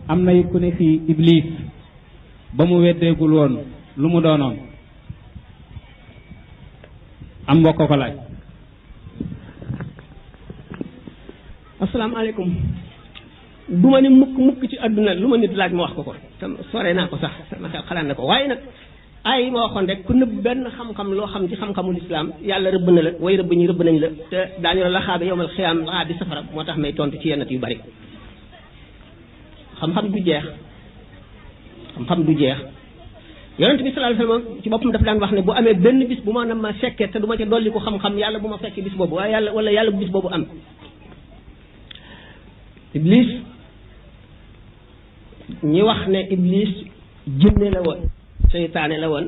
am na ku ne fii Iblis ba mu weddeegul woon lu mu doonoon am mbokk ko laaj. asalaamaaleykum. du ma ne mukk ci àdduna lu ma nit laaj ma wax ko te sore naa ko sax sama xel xalaat na ko waaye nag ay ma waxoon rek ku nëbb benn xam-xam loo xam ci xam-xamul islam yàlla rëbb na la way rëbb ñi rëbb nañ la te daañu la xaabe yowmal xiyaam xaabi safara moo tax may tontu ci yennat yu bari. xam-xam du jeex yonent bi sallallahu alayhi wasallam ci boppam daf daan wax ne bu amee benn bis bu ma na ma fekkee te du ma ca dolli ko xam-xam yàlla bu ma fekkee bis boobu waaye yàlla bu bis boobu am. Iblis ñi wax ne Iblis jinne la woon seytaane la woon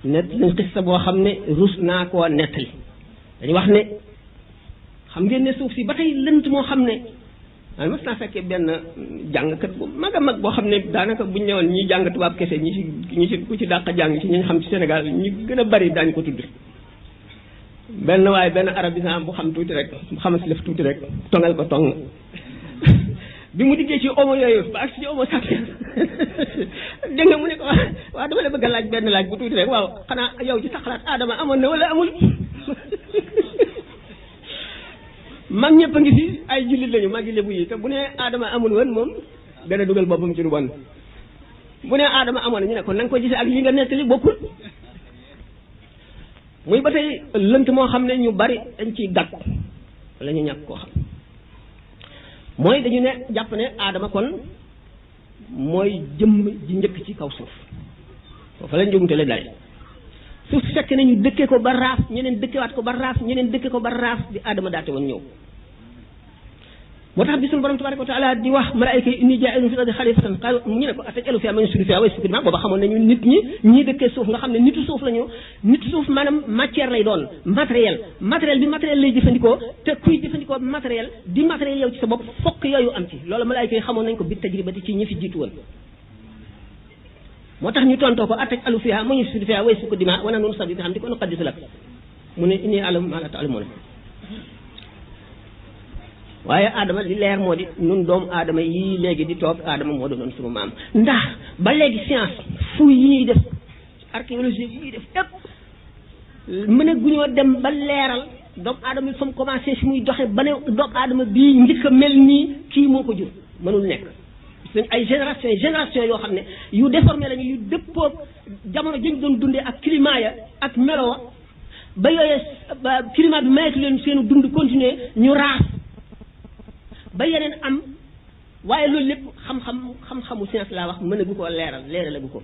net lañ xissa boo xam ne rus naa koo nettali dañu wax ne xam ngeen ne suuf si ba tey lënt moo xam ne man mas naa fekkee benn jàngkat bu mag a mag boo xam ne daanaka buñ ñëwoon ñi jàng tubaab kese ñi ci ku ci dàq jàng ci ñi xam ci Sénégal ñi gën a bari daañu ko tudd benn arabisant bu xam tuuti rek bu xam si lef tuuti rek tongal ko tong bi mu diggee ci homo yooyu ba ak ci homo sapiens dégg nga mu ne ko waaw dama la bëgg a laaj benn laaj bu tuuti rek waaw xanaa yow ci sa xalaat Adama amoon na wala amul mag ñëpp a ngi fi ay jullit lañu magi lébu yi te bu ne Adama amul woon moom dana dugal boppam ci lu bon bu ne Adama amoon na ñu ne ko na nga ko gisee ak li nga nettali bokkul muy ba tey lënt moo xam ne ñu bari dañ ciy gàtt wala ñu ñàkk koo xam mooy dañu ne jàpp ne Adama kon mooy jëmm ji njëkk ci kaw suuf foofu la njuumte la day suuf fekk nañu dëkkee ko ba raaf ñeneen dëkkewaat ko ba raaf ñeneen dëkkee ko ba raaf bi Adama daate woon ñëw moo tax bi suñu borom tabaraka wa taala di wax malaayika yi inni jaa'ilun fil ardi xalifatan qaalu ñu ne ko ataj'alu fiihaa man yufsidu fiihaa wa yasfiku dimaa booba xamoon nañu nit ñii dëkkee suuf nga xam ne nitu suuf lañu nitu suuf maanaam matière lay doon matériel bi matériel lay jëfandikoo te kuy jëfandikoo matériel di matériel yow ci sa bopp fokk yooyu am ci loolu malaayika yi xamoon nañ ko bi tajribati ci ñi fi jiitu woon moo tax ñu tontoo ko ataj'alu fiihaa man yufsidu fiihaa wa yasfiku dimaa wa nahnu nusabbihu bihamdika wa nuqaddisu lak mu ne inni a'lamu maa laa ta'lamuun waaye Adama li leer moo di nun doomu Adama yii léegi di toog Adama moo doonoon sunu maam ndax ba léegi science fu yi ñuy def archéologie yi ñuy def yépp mën a guñoo dem ba leeral doomu Adama yi fa mu commencé fi muy doxe ba ne doomu Adama bii njëkk a mel nii kii moo ko jur mënul nekk suñ ay génération yoo xam ne yu déformé lañu yu dëppoog jamono jëñ doon dundee ak climat ya ak melo ba yooyee climat bi mayatu leen seenu dund continuer ñu raas ba yeneen am waaye loolu lépp xam-xamu science laa wax mën a gu ko leeralagu ko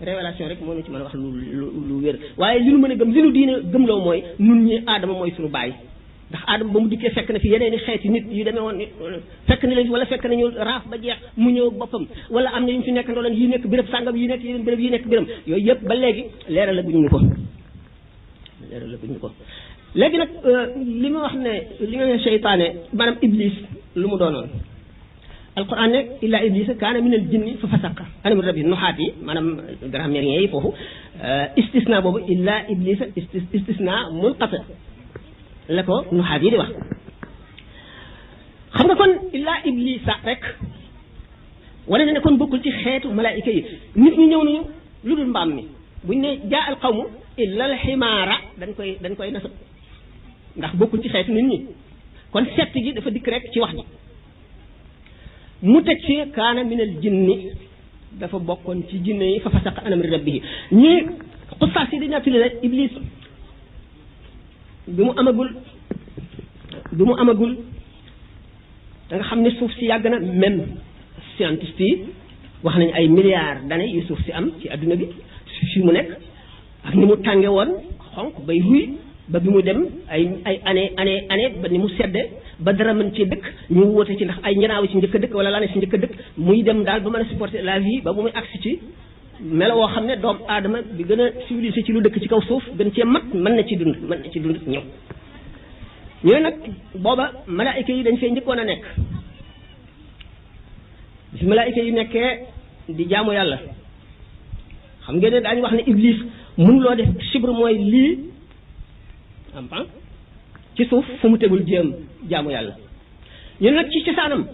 révélation rek moo ñu ci mën a wax lu wér waaye li nu mën a gëm li nu diine gëmloo mooy nun ñi Adama mooy suñu baay ndax Adama ba mu dikkee fekk na fi yeneen i xeeti nit yu demee woon fekk na leen wala fekk nañu raaf ba jeex mu ñëw boppam wala am na ñu fi nekk ndoo leen yi nekk béréb sàngam yi nekk yeneen béréb yi nekk béréb yooyu yëpp ba léegi leeralaguñu ko léegi nag li ma wax ne li nga ne seytaane maanaam iblis lu mu doonoon alquran ne illa iblisa kaana min al jinni fa fasaqa an amri rabbi nuxaat yi maanaam grammairien yi foofu istisna boobu illa iblisa istisna munqati la ko nuxaat yi di wax xam nga kon illa iblisa rek wane na ne kon bokkul ci xeetu malaayika yi nit ñi ñëw nañu lu dul mbaam mi buñ ne jaa al qawmu illa al ximaara dañ koy nasab ndax bokkul ci xeetu nit ñi kon sett gi dafa dikk rek ci wax ji mu teg ci kaana minal jinni dafa bokkoon ci jinne yi fa fasaqa an amri rabbihi ñii xusaas yi dañaa tuddee rek iblis bi mu amagul da nga xam ne suuf si yàgg na même scientiste yi wax nañu ay milliards d'années yu suuf si am ci adduna bi fi mu nekk ak ni mu tànge woon xonq bay ruy ba bi mu dem ay année ba ni mu sedde ba dara mën ci dëkk ñu woote ci ndax ay ñanaaw ci njëkk a dëkk wala laane ci njëkk a dëkk muy dem daal ba mën a supporter la vie ba bu muy agsi ci melo woo xam ne doomu aadama bi gën a civilisé ci lu dëkk ci kaw suuf gën cee mat mën na ci dund ñëw ñooy nag booba malaayika yi dañ fee njëkkoon a nekk bi malaayika yi nekkee di jaamu yàlla xam ngeen ne daañu wax ne iblis mënuloo def chibre mooy lii am ci suuf fu mu tegul jéem jaamu yàlla ñun nag ci cosaanam